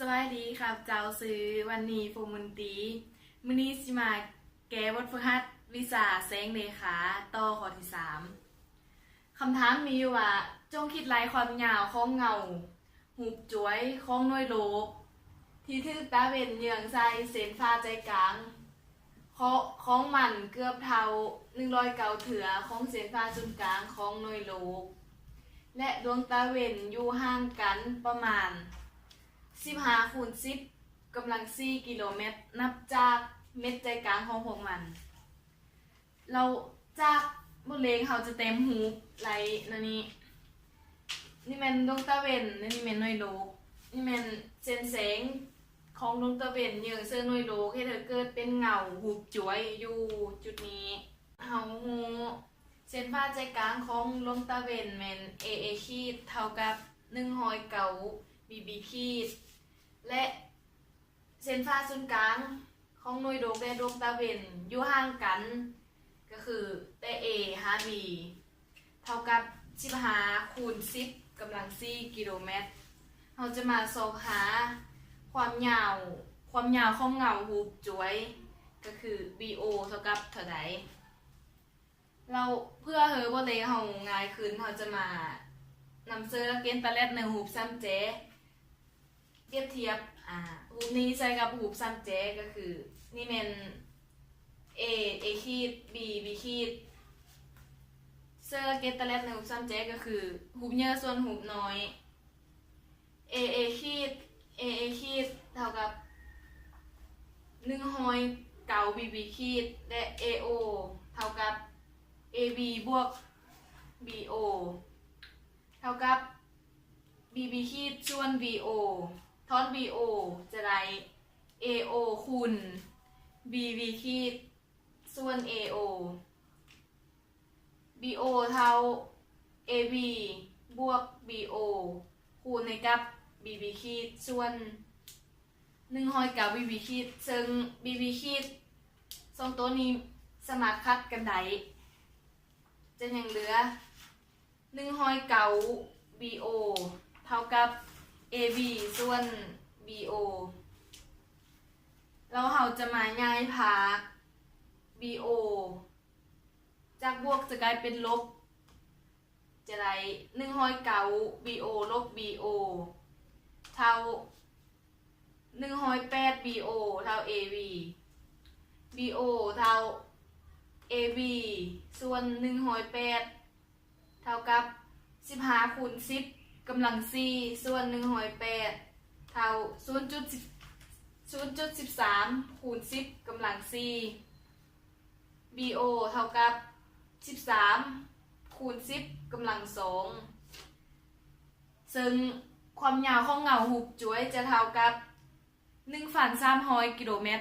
ສະບາຍດີ ຂ້າພະເຈົ້າຊື່ ວັນນີ ພົມມົນຕີ. ມື້ນີ້ຊິມາແກ້ບົດຝຶກຫັດວິຊາແສງເລຂາ ຕໍ່ຂໍ້ທີສາມ. ຄຳຖາມມີຢູ່ວ່າ ຈົ່ງຄິດໄລ່ຄວາມຍາວຂອງເງົາຮູບຈວຍຂອງໜ່ວຍໂລກ ທີ່ຖືກຕາເວັນເຍືອງໃສ່ເສັ້ນຟ້າໃຈກາງ ຂອ-, ຂອງມັນເກືອບເທົ່າໜຶ່ງຮ້ອຍເກົ້າເທື່ອຂອງເສັ້ນຟ້າສູນກາງຂອງໜ່ວຍໂລກ ແລະ ດວງຕາເວັນຢູ່ຫ່າງກັນປະມານສິບຫ້າຄູນສິບ ກຳລັງສີ່ກິໂລແມັດ ນັບຈາກເມັດໃຈກາງຂອງພວກມັນ. ແລ້ວຈາກບົດເລກເຮົາຈະແຕ້ມຮູບໄລ່ແນວນີ້. ນີ້ແມ່ນດວງຕາເວັນ ແລະ ນີ້ແມ່ນໜ່ວຍໂລກ. ນີ້ແມ່ນເສັ້ນແສງຂອງດວງຕາເວັນເຍືອງໃສ່ໜ່ວຍໂລກ ເຮັດໃຫ້ເກີດເປັນເງົາຮູບຈວຍຢູ່ຈຸດນີ້. ເຮົາຮູ້ເສັ້ນຟ້າໃຈກາງຂອງດວງຕາເວັນແມ່ນ ເອເອ ຂີດ ເທົ່າກັບໜຶ່ງຮ້ອຍເກົ້າ ບີບີ ຂີດ ແລະ ເສັ້ນຟ້າສູນກາງຂອງໜ່ວຍໂລກ ແລະ ດວງຕາເວັນຢູ່ຫ່າງກັນ ກໍຄືແຕ່ A ຫາ B ເທົ່າກັບສິບຫ້າຄູນສິບ ກຳລັງສີ່ກິໂລແມັດ. ເຮົາຈະມາຊອກຫາຄວາມຍາວ, ຄວາມຍາວຂອງເງົາຮູບຈວຍ ກໍຄື BO ເທົ່າກັບເທົ່າໃດ. ແລ້ວເພື່ອໃຫ້ບົດເລກເຮົາງ່າຍຂຶ້ນ, ເຮົາຈະມານຳເຊີຫຼັກເກນຕະແລັດໃນຮູບສາມແຈ ປຽບທຽບ ອາ ຮູບນີ້ໃສ່ກັບຮູບສາມແຈ ກໍຄື ນີ້ແມ່ນ A A ຂີດ B B ຂີດ. ເຊີຫຼັກເກນຕະແລັດໃນຮູບສາມແຈ ກໍຄື ຮູບໃຫຍ່ສ່ວນຮູບນ້ອຍ. A A ຂີດ A A ຂີດ ເທົ່າກັບໜຶ່ງຮ້ອຍເກົ້າ B B ຂີດ ແລະ A O ເທົ່າກັບ A B ບວກ B O ເທົ່າກັບ B B ຂີດ ສ່ວນ B O. ທ່ອນ B O ຈະໄດ້ A O ຄູນ B B ຂີດ ສ່ວນ A O. B O ເທົ່າ A B ບວກ B O ຄູນໃຫ້ກັບ B B ຂີດ ສ່ວນໜຶ່ງຮ້ອຍເກົ້າ B B ຂີດ ເຊິ່ງ B B ຂີດ ສອງໂຕນີ້ສາມາດຂັດກັນໄດ້ ຈະຍັງເຫຼືອໜຶ່ງຮ້ອຍເກົ້າ B O ເທົ່າກັບ A B ສ່ວນ B O. ແລ້ວເຮົາຈະມາຍ້າຍພາກ B O ຈາກບວກຈະກາຍເປັນລົບ ຈະໄດ້ໜຶ່ງຮ້ອຍເກົ້າ B O ລົບ B O ເທົ່າໜຶ່ງຮ້ອຍແປດ B O ເທົ່າ A B. B O ເທົ່າ A B ສ່ວນໜຶ່ງຮ້ອຍແປດ ເທົ່າກັບສິບຫ້າຄູນສິບ ກຳລັງສີ່ ສ່ວນໜຶ່ງຮ້ອຍແປດ ເທົ່າສູນຈຸດສິບ ສູນຈຸດສິບສາມຄູນສິບ ກຳລັງສີ່. B O ເທົ່າກັບສິບສາມຄູນສິບ ກຳລັງສອງ ເຊິ່ງຄວາມຍາວຂອງເງົາຮູບຈວຍຈະເທົ່າກັບໜຶ່ງພັນສາມຮ້ອຍກິໂລແມັດ